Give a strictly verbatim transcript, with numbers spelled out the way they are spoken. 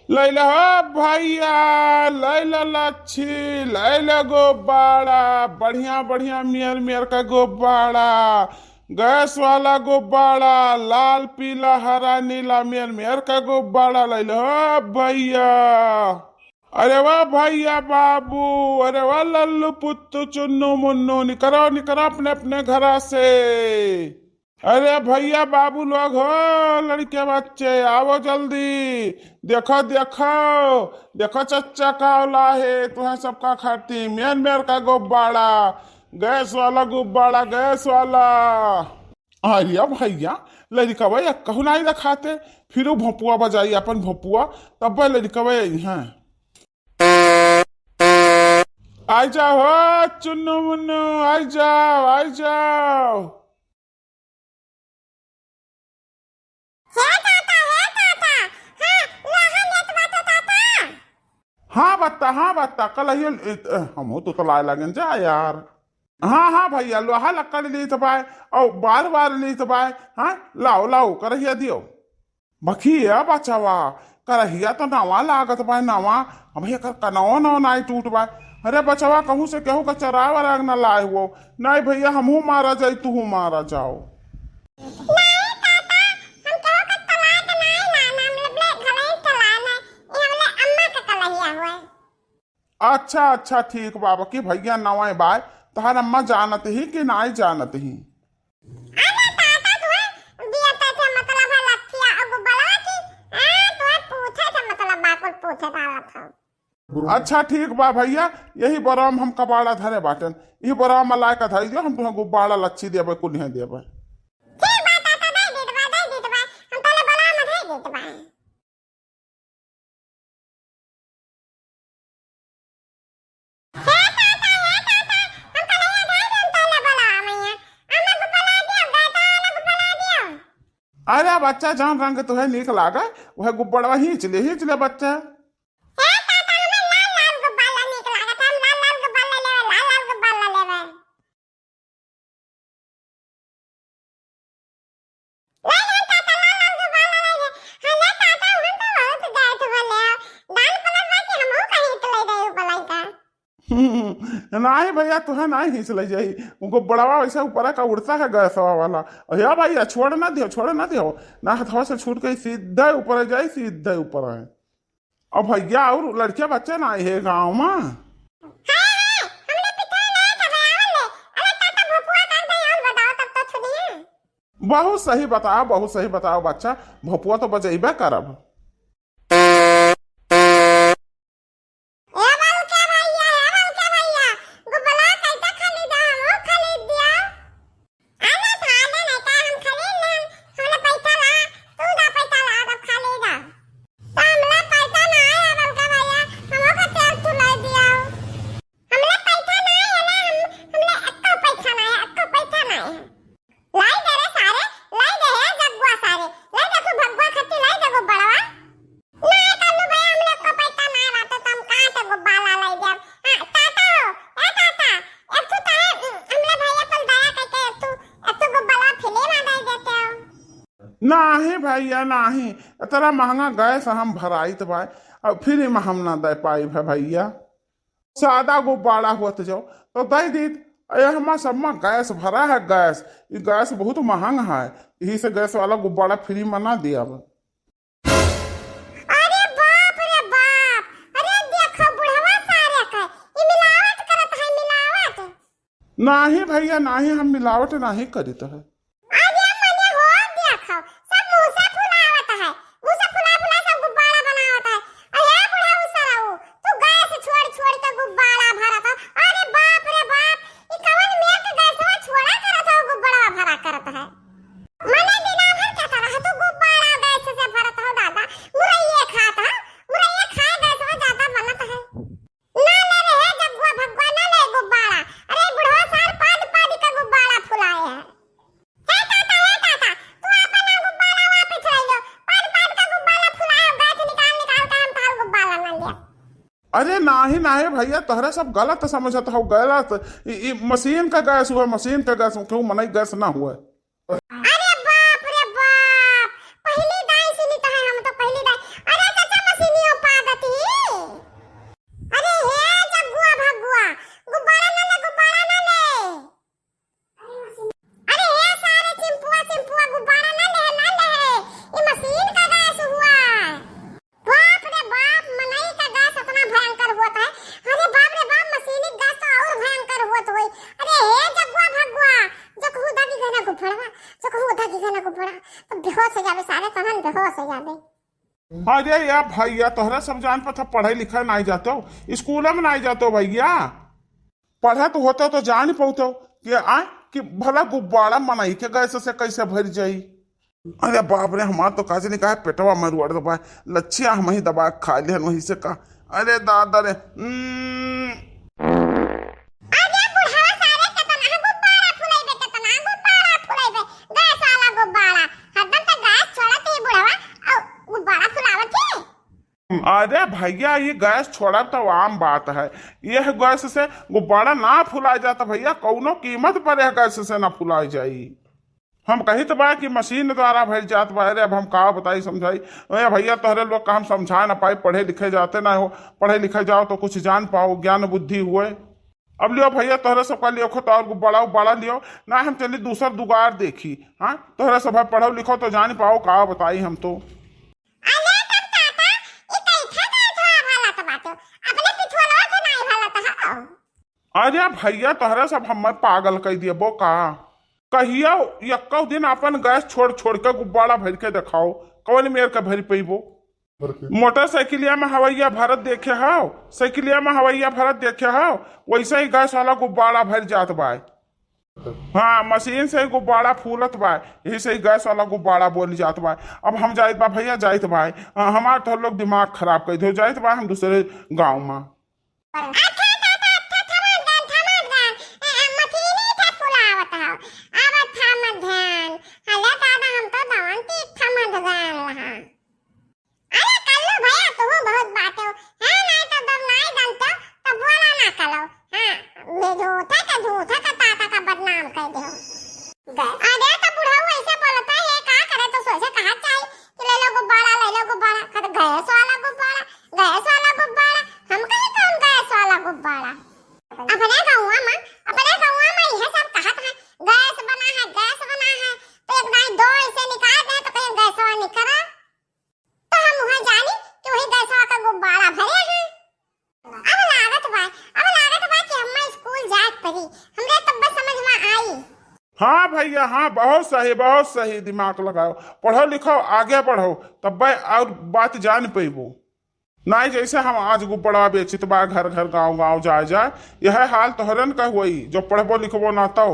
लैला हो भैया, लैला लच्छी, लैला गुब्बारा, बढ़िया बढ़िया मेर मेर का गुब्बारा, गैस वाला गुब्बारा, लाल पीला हरा नीला मेर मेर का गुब्बारा लैला हो भैया। अरे वाह भैया बाबू, अरे वाह लल्लू पुत्तू चुन्नू मुन्नू, निकरो निकरो अपने अपने घरा से। अरे भैया बाबू लोग हो, लड़के बच्चे, आवो जल्दी। देखो, देखो, देखो चच्चा का औला है, तुहें सबका खातिर मेर मेर का गुब्बारा, गैस वाला गुब्बारा, गैस वाला। अरे भैया, लड़कवा या कहू नाई रखाते, फिर वो भोपुआ बजाई अपन भोपुआ, तब लड़कवा यही हैं। आई जाओ हो चुन्नू मुन्नू, आई जाओ, आई जाओ। हे ताता, हे ताता, हाँ, लोहा लेत बा तो ताता। हाँ बत्ता, हाँ बत्ता, कल ये, ए, ए, हमहू तो तलाए लागेन जा यार। हाँ, हाँ भैया, लोहा लक्कड़ लीत बाय, और बार बार लीत बाय, हाँ, लाओ, लाओ, करहिया दियो। बखिया बचवा, करहिया तो नवा लागत बाय, नवा, अब एकर कनवा नवा नाई टूट बाय। अरे बचवा, कहूँ से केहू का चराव राग न लाए हुओ, नाई भैया, हमहू मारा जाई, तुहू मारा जाओ। नाई ताता, हम केहू का तलाक नाई लाना, हम लोग ले घरे तलाक ना, ये हमले अम्मा का कलहिया हुआ। अच्छा, अच्छा, ठीक बा, बाकी भैया नवाई बाय, तहार अम्मा जानत ही कि नाई जानत ही? अरे ताता, तुहे दिया ते थे मतलब है लठिया और गुब्बारा की, हाँ, तुहे पूछे थे मतलब बा, कुल पूछे था, था। अच्छा, ठीक बा भैया, यही बराम हम कबाड़ा धरे बाटन, यही बराम में लाए का धर दियो, हम तुहे गुब्बारा लच्छी देबे, कुल नहीं देबे। ठीक बा ताता, दे देत बा, दे देत बा, हम तले बराम में दे देत बा। हे ताता, हे ताता, हम कलैया धाई दे, हम तोले बोला मैया। अम्मा को बोला दियो, गाता वाला को बोला दियो। अरे बच्चा, जौन रंग तुहे नीक लागे, वह गुब्बारा खींच ले, खींच ले बच्चा। हे ताता, हमें लाल लाल गुब्बारा नीक लागत, हम लाल लाल गुब्बारा लेवे, लाल लाल गुब्बारा लेवे। ले जा ताता, लाल लाल गुब्बारा ले जा। हाँ, ले ताता, हम तो बहुत गए थे बोले, दान पलट बा कि हमहू कहीं तो ले गए बोलाई का। हम्म, नाही भैया, तुहे नाही खींच ले जाई। उनको बड़वा वैसे ऊपर का उड़ता है गैसवा वाला। अरे भैया, छोड़ ना दियो, छोड़ ना दियो। ना हथवा से छूट के सीधे ऊपर जाई, सीधे ऊपर है। अब भैया और लड़के बच्चे ना आए हैं गाँव में। हाँ, हाँ, हमने पिता ना है, तब आवल ले। अरे ताता भोपुआ कर दे, और बताओ तब तो छुनिए। बहुत सही बताओ, बहुत सही बताओ बच्चा, भोपुआ तो बजेबे करब। ए बलके भैया, ए बलके भैया, गुब्बारा कैसे खरीदा? हमहू खरीद दिया। अरे थाने नहीं का हम खरीद लेम, हमने पैसा ला, तू दा पैसा ला, तब खरीदा। तो हमला पैसा ना आया बलके भैया, हमहू का तेल तू ले दिया। हमला पैसा ना आया ना, हम, हमला एक्को पैसा ना आया, एक्को पैसा ना आया। लाई दे रे सारे, लाई दे हे जग्गुआ सारे, लाई दे तू भग्गुआ खत्ती, लाई दे गुब्बारा। ना ए कल्लू भैया, हम लोग को पैसा ना बाटे, तो हम कहाँ से गुब्बारा लाई देब? हाँ, ताता हो, ए ताता, एक ठो काहे, उम, हमरे भैया पर दया करके एक ठो, एक ठो गुब्बारा फ्री में दे देते हो। नाही भैया, नाही, इतना महंगा गैस हम भराइत बाय, अब फ्री में हम ना दे पाई भै-, भैया। सादा गुब्बारा होत जाओ, तो दे दीत। ए, हमार सब में गैस भरा है, गैस। ई गैस बहुत महंग है, यही से गैस वाला गुब्बारा फ्री में ना दिया अब। अरे बाप रे बाप, अरे देखो बुढ़वा सारे का, ई मिलावट करत है, मिलावट। नाही भैया, नाही, हम मिलावट नाही करित है। अरे मने हो देखो, सब मुंह से फुलावत है, मुंह से फुला फुला सब गुब्बारा बनावत है। अरे बुढ़ऊ सरऊ, तू गैस छोड़ छोड़ के गुब्बारा भरत हो। अरे बाप रे बाप, ई कवन मेक गैसवा छोड़ा करत हो, गुब्बारा भरा करत है। मने दिना भर के तरह तू गुब्बारा गैस से भरत हो दादा, मुरैये खात हो, मुरैये खाए गैसवा ज्यादा बनत है। ना ले रे, हे जग्गुआ भग्गुआ, ना ले गुब्बारा। अरे बुढ़वा सार पाद पाद के गुब्बारा फुलाए है। हे ताता, हे ताता, तू आपन ना गुब्बारा वापस ले लो। पाद पाद के गुब्बारा फुलाए हो, गाछ निकाल निकाल के हम तोहार गुब्बारा ना ले। अरे नाही, नाही भैया, तोहरे सब गलत समझत हो, गलत। ई, ई मशीन का गैस हुआ, मशीन का गैस, केहू मनई गैस ना हुआ। अरे बाप रे बाप, पहली दाई सुनी तो है हम तो, पहली दाई। अरे चाचा, मशीनियों तो बेहोश हो जाबे सारे, तहन बेहोश हो जाबे। अरे या भैया, तोहरा सब जान पता पढ़े लिखे नाई जातो, स्कूल में नाई जातो भैया। पढ़त होतो तो जान पौतो कि आ, कि भला गुब्बारा मनई के गैस से कैसे भर जाई। अरे बाप रे, हमार तो काज नहीं कहा, पेटवा में रुअर दबा, लच्छिया हम ही दबा के खा लेहन वही से का। अरे दादा रे, उम्म। अरे बुढ़वा सारे, केतना गुब्बारा फुलाइबे, केतना गुब्बारा फुलाइबे, गैस वाला गुब्बारा। हरदम तो गैस छोड़त ही बुढ़वा, और गुब्बारा फुलावत ही। अरे भैया, ये गैस छोड़ब तो आम बात है, यह गैस से गुब्बारा ना फुला जाता भैया, कौनो कीमत पर यह गैस से ना फुला जाई। हम कहित बा कि मशीन द्वारा भइल जात बा। अरे अब हम का बताई, समझाई? ए भैया, तोहरे लोग का हम समझा ना पाई, पढ़े लिखे जाते ना हो। पढ़े लिखे जाओ तो कुछ जान पाओ, ज्ञान बुद्धि हुए। अब लियो भैया, तोहरे सबका लियो खो तो और गुब्बारा उब्बारा लियो ना, हम चली दूसर दुगार देखी। हाँ, तोहरे सब पढ़ो लिखो तो जान पाओ, का बताई हम तो। अरे तब ताता, ई कैठा का धोआ भलत बाटे? अपने पिछुआलवा से नाई भलत हौ। अरे भैया, तोहरे सब हमें पागल कइ दियबो का? कहियो यक्को दिन अपन गैस छोड़ छोड़ के गुब्बारा भर के देखाओ, कवन मेर के भर पइबो? भर के। मोटरसाइकिलिया में हवैया भरत देखे हौ, साइकिलिया में हवैया भरत देखे हौ, वैसे ही गैस वाला गुब्बारा भर जात बाय। हाँ, मशीन से ही गुब्बारा फूलत बाय, यही से ही गैस वाला गुब्बारा बोली जात बाय। अब हम जाइत बा भैया, जाइत बाय। हाँ, हमार तो लोग दिमाग खराब कर दो, जाइत बाय हम दूसरे गाँव में। अच्छा, अच्छा, अच्छा, अच्छा, थमा जान, थमा जान। ए, ए, मशीनी से फुलावत हौ। अब थमा जान। अरे दादा, हम तो दवन की थमा जान लहा। अरे कल्लू भैया, तू बहुत बात हो। है नहीं तो दब नहीं जानते, तो बोला ना करो। हाँ, मैं झूठा का, झूठा का ताता का बदनाम कर दे। अरे तो बुढ़ऊ ऐसे बोलता है, का करे तो सोचे कहा चाहिए कि ले लो गुब्बारा, ले लो गुब्बारा, कद गैस वाला गुब्बारा, गैस वाला गुब्बारा, हम कहे कौन गैस वाला गुब्बारा? अपने गौवा में, अपने गौवा में यह सब कहत है, गैस बना है, गैस बना है, तो एक दाई दो ऐसे निकाल दे तो कहीं गैसवा निकला, तो हम वहाँ जानी कि वही गैसवा का गुब्बारा भरे हैं। अब लागत बा, अब लागत बा कि हम्मा स्कूल जाए के पड़ी, हमरे तब समझ में आई। हाँ भैया, हाँ, बहुत सही, बहुत सही, दिमाग लगाओ, पढ़ो लिखो, आगे बढ़ो, तब और बात जान पैबो। नाई जैसे हम आज गुब्बारा बेचित बा, घर घर गाँव गाँव जाए जाए, यह हाल तोहरन का होई जो पढ़बो लिखबो ना तो।